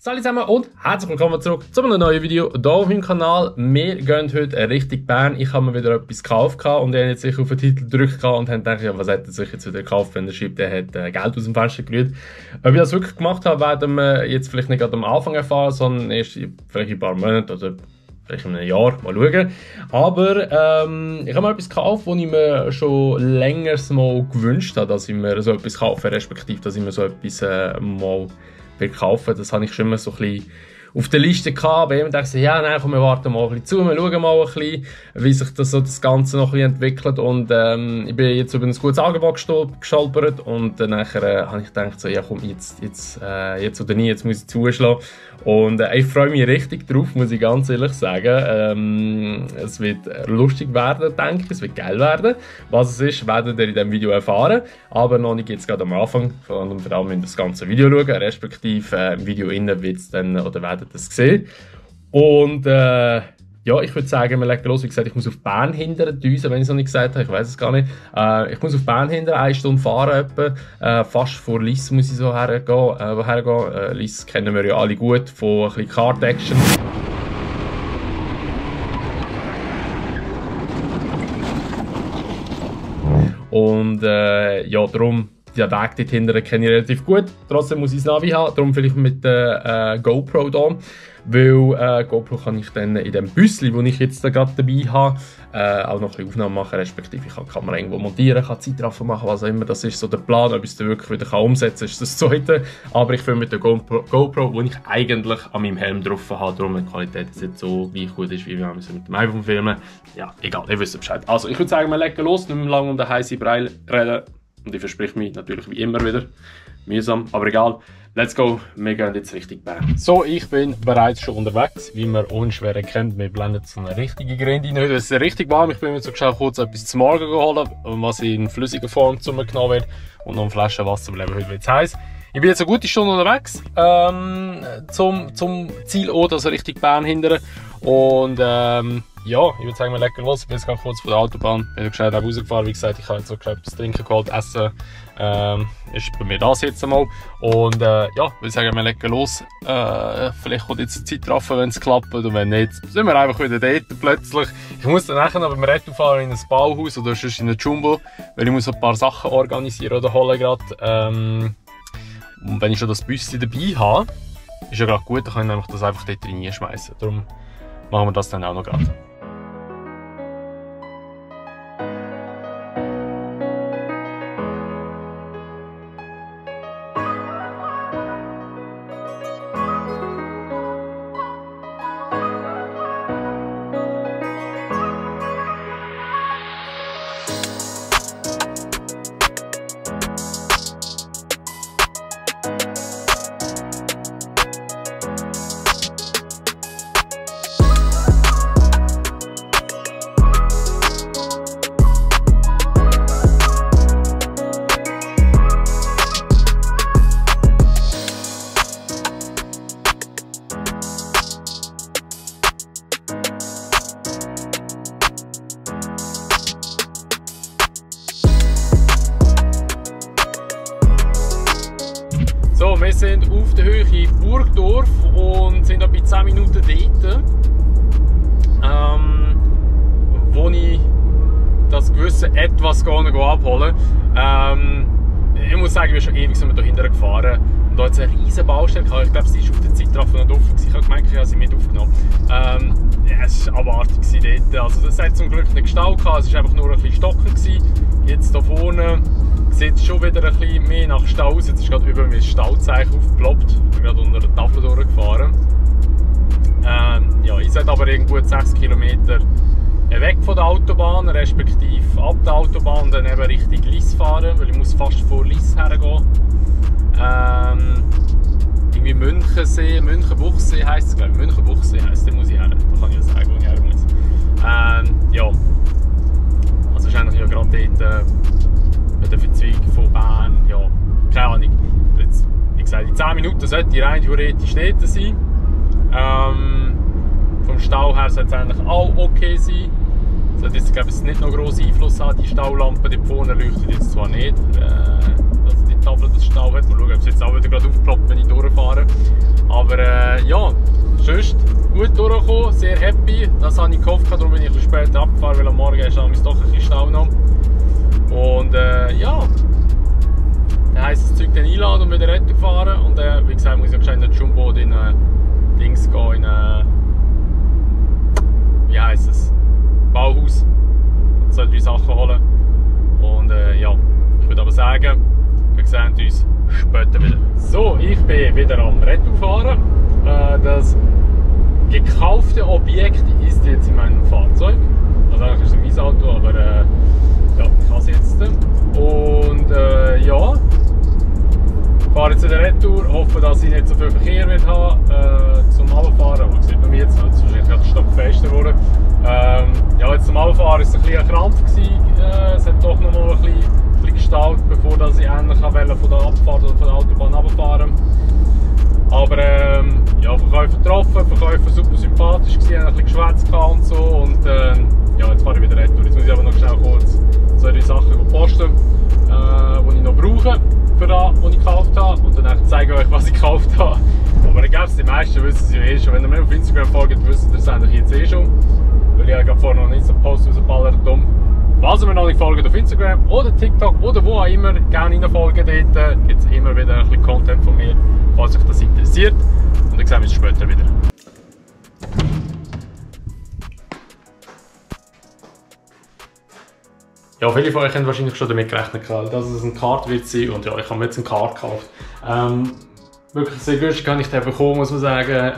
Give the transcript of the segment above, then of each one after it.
Salut zusammen und herzlich willkommen zurück zu einem neuen Video hier auf meinem Kanal. Wir gehen heute Richtung Bern. Ich habe mir wieder etwas gekauft und ich habe jetzt sicher auf den Titel gedrückt und habe gedacht, ja, was hat er sich jetzt wieder gekauft, wenn er schreibt, er hat Geld aus dem Fenster gerührt. Ob ich das wirklich gemacht habe, werden wir jetzt vielleicht nicht gerade am Anfang erfahren, sondern erst vielleicht in ein paar Monaten oder vielleicht in einem Jahr, mal schauen. Aber ich habe mir etwas gekauft, das ich mir schon länger mal gewünscht habe, dass ich mir so etwas kaufe, respektive, dass ich mir so etwas mal kaufen. Das habe ich schon immer so ein bisschen auf der Liste gehabt, aber ich dachte, ja, nein, komm, wir warten mal ein bisschen zu, wir schauen mal ein bisschen, wie sich das Ganze noch ein bisschen entwickelt. Und ich bin jetzt über ein gutes Angebot gestolpert und nachher habe ich gedacht, so, ja komm, jetzt oder nie, jetzt muss ich zuschlagen. Und ich freue mich richtig drauf, muss ich ganz ehrlich sagen. Es wird lustig werden, denke ich, es wird geil werden. Was es ist, werdet ihr in diesem Video erfahren, aber noch nicht jetzt gerade am Anfang. Vor allem müsst ihr das ganze Video schauen, respektive im Video innen wird es dann, oder werdet ihr es sehen. Und ja, ich würde sagen, wir legen los. Wie gesagt, ich muss auf Bern hindern, Düsen, wenn ich es noch nicht gesagt habe, ich weiß es gar nicht. Ich muss auf Bern hindern, 1 Stunde fahren etwa. Fast vor Lyss muss ich so hergehen. Lyss kennen wir ja alle gut, von ein bisschen Kart Action. Und ja, darum, den Weg dort hinten kenne ich relativ gut. Trotzdem muss ich das Navi haben, darum vielleicht mit der GoPro hier. Weil GoPro kann ich dann in dem Büsschen, das ich jetzt gerade dabei habe, auch noch ein bisschen Aufnahmen machen, respektive ich kann die Kamera irgendwo montieren, kann Zeitraffer machen, was auch immer. Das ist so der Plan, ob ich es dann wirklich wieder umsetzen kann, ist das Zweite. Aber ich filme mit der GoPro, die ich eigentlich an meinem Helm drauf habe, darum die Qualität jetzt nicht so gleich gut ist, wie wir mit dem iPhone filmen. Ja, egal, ihr wisst Bescheid. Also ich würde sagen, wir legen los, nicht mehr lange um den heißen Brei reden. Und ich verspreche mich natürlich wie immer wieder. Mühsam, aber egal. Let's go, wir gehen jetzt Richtung Bern. So, ich bin bereits schon unterwegs, wie man unschwer erkennt. Wir blenden so eine richtige Grinde rein. Heute ist es richtig warm. Ich bin mir so schnell kurz etwas zum Morgen geholt, was in flüssiger Form zu mir genommen wird. Und noch eine Flasche Wasser, weil heute wird es heiß. Ich bin jetzt eine gute Stunde unterwegs zum Ziel auch, also Richtung Bern hindern. Und ja, ich würde sagen, wir legen los. Ich bin jetzt gerade kurz vor der Autobahn. Ich bin schnell rausgefahren. Wie gesagt, ich habe jetzt so etwas trinken geholt, essen. Ist bei mir das jetzt einmal. Und ja, ich würde sagen, wir legen los. Vielleicht kommt jetzt die Zeitraffer, wenn es klappt. Und wenn nicht, sind wir einfach wieder dort plötzlich. Ich muss dann nachher noch beim Retto fahren in ein Bauhaus oder sonst in ein Jumbo, weil ich muss ein paar Sachen organisieren oder holen gerade. Und wenn ich schon das Büsschen dabei habe, ist ja gerade gut, dann kann ich nämlich das einfach dort reinschmeißen. Darum machen wir das dann auch noch gerade. So, wir sind auf der Höhe Burgdorf und sind etwa 10 Minuten dort, wo ich das gewisse etwas abholen. Ich muss sagen, wir sind schon ewig hier hinterher gefahren und da hat es eine riesige Baustelle gehabt. Ich glaube, sie war auf der Zeitraffer noch offen. Ich habe gemerkt, ich habe sie mit aufgenommen. Ja, es war abartig dort. Also, das hat zum Glück nicht gestaut gehabt, es war einfach nur ein bisschen stocken gewesen. Jetzt hier vorne sieht es schon wieder ein bisschen mehr nach Stau aus. Jetzt ist gerade über mir das Stauzeichen aufgeploppt. Ich bin gerade unter der Tafel durchgefahren. Ja, ich sollte aber irgendwo 6 Kilometer weg von der Autobahn, respektive ab der Autobahn und dann eben Richtung Lyss fahren, weil ich muss fast vor Lyss hergehen. Irgendwie Münchenbuchsee heisst es, glaube ich. Münchenbuchsee heisst es, da muss ich her. Da kann ich ja sagen, wo ich her muss. Ja, also wahrscheinlich ja gerade dort bei der Verzweigung von Bern, ja, keine Ahnung. Jetzt, wie gesagt, in 10 Minuten sollte ich rein theoretisch dort sein. Vom Stau her sollte es eigentlich auch okay sein. Es hat jetzt, glaube ich, nicht noch grossen Einfluss haben. Die Staulampe, die vorne leuchtet jetzt zwar nicht, dass die Tafel das Stau hat. Mal schauen, ob es jetzt auch wieder gerade aufploppt, wenn ich durchfahre. Aber ja, sonst gut durchgekommen, sehr happy. Das habe ich gehofft, darum bin ich ein bisschen später abgefahren, weil am Morgen ist es doch ein bisschen Stau noch. Und ja, dann heisst das Zeug dann einladen und wieder retour fahren. Und wie gesagt, muss ich wahrscheinlich in Jumbo in Dings gehen, in wie heisst es? Bauhaus. Und 2, 3 Sachen holen. Und ja, ich würde aber sagen, wir sehen uns später wieder. So, ich bin wieder am Retourfahren. Das gekaufte Objekt ist jetzt in meinem Fahrzeug. Also eigentlich ist es mein Auto, aber ja, ich habe es jetzt. Und ja, fahre jetzt in der Retour, hoffe, dass ich nicht so viel Verkehr wird haben zum Abfahren. Aber das sieht man jetzt noch, jetzt ist wahrscheinlich gerade stockfester geworden. Ja, jetzt zum Abfahren war es ein bisschen ein Krampf gewesen. Es hat doch noch mal ein bisschen gestaut, bevor dass ich endlich von der Abfahrt oder von der Autobahn runterfahren. Aber ja, Verkäufer getroffen, Verkäufer super sympathisch gewesen, haben ein bisschen geschwätzt und so. Und ja, jetzt fahre ich wieder retour. Jetzt muss ich aber noch schnell kurz 2, 3 Sachen posten, die ich noch brauche für das, was ich gekauft habe. Und dann zeige ich euch, was ich gekauft habe. Aber ich glaube, die meisten wissen es ja eh schon. Wenn ihr mir auf Instagram folgt, wisst ihr es eigentlich jetzt eh schon. Weil ich habe vorhin noch nicht so einen Post rausgeballert habe. Falls ihr mir noch nicht folgt auf Instagram oder TikTok oder wo auch immer, gerne reinfolgen dort. Gibt es immer wieder ein bisschen Content von mir, falls euch das interessiert. Und dann sehen wir uns später wieder. Ja, viele von euch haben wahrscheinlich schon damit gerechnet, dass es ein Kart wird sein. Und ja, ich habe mir jetzt einen Kart gekauft. Wirklich sehr günstig kann ich den bekommen, muss man sagen.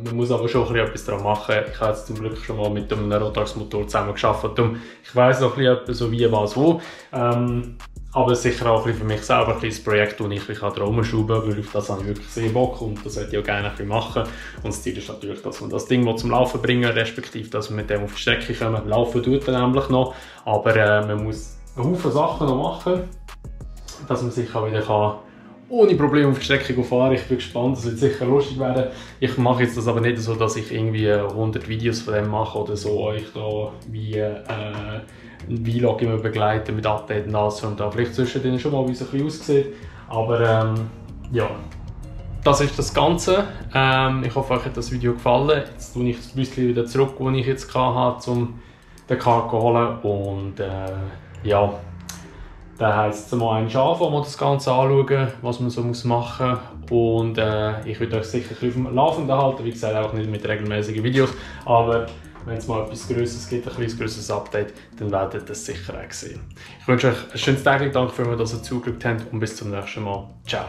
Man muss aber schon etwas daran machen. Ich habe jetzt zum Glück schon mal mit einem Rotax-Motor zusammen gearbeitet. Ich weiss noch ein bisschen so wie, was, wo. Aber sicher auch ein bisschen für mich selber ein kleines Projekt, das ich dran herumschrauben kann, weil auf das habe ich wirklich sehr Bock und das möchte ich auch gerne ein bisschen machen. Und das Ziel ist natürlich, dass man das Ding zum Laufen bringen, respektive, dass man mit dem auf die Strecke kommt. Laufen tut er nämlich noch, aber man muss einen Haufen Sachen noch machen, dass man sich auch wieder ohne Probleme auf die Strecke fahren. Ich bin gespannt, das wird sicher lustig werden. Ich mache jetzt das aber nicht so, dass ich irgendwie 100 Videos von dem mache oder so euch da wie ein Vlog immer begleiten mit Updates und alles und da vielleicht zwischendrin schon mal, wie es ein bisschen aussieht. Aber ja, das ist das Ganze. Ich hoffe, euch hat das Video gefallen. Jetzt tue ich das Büsschen wieder zurück, das ich jetzt hatte, um den Kart zu holen. Und ja, dann heisst es mal anfangen, mal das Ganze anschauen, was man so machen muss. Und ich würde euch sicher ein bisschen auf dem Laufenden halten. Wie gesagt, auch nicht mit regelmäßigen Videos. Aber wenn es mal etwas Größeres gibt, ein kleines größeres Update, dann werdet ihr das sicher auch sehen. Ich wünsche euch ein schönes Tag, danke für dass ihr zugeschaut habt und bis zum nächsten Mal. Ciao!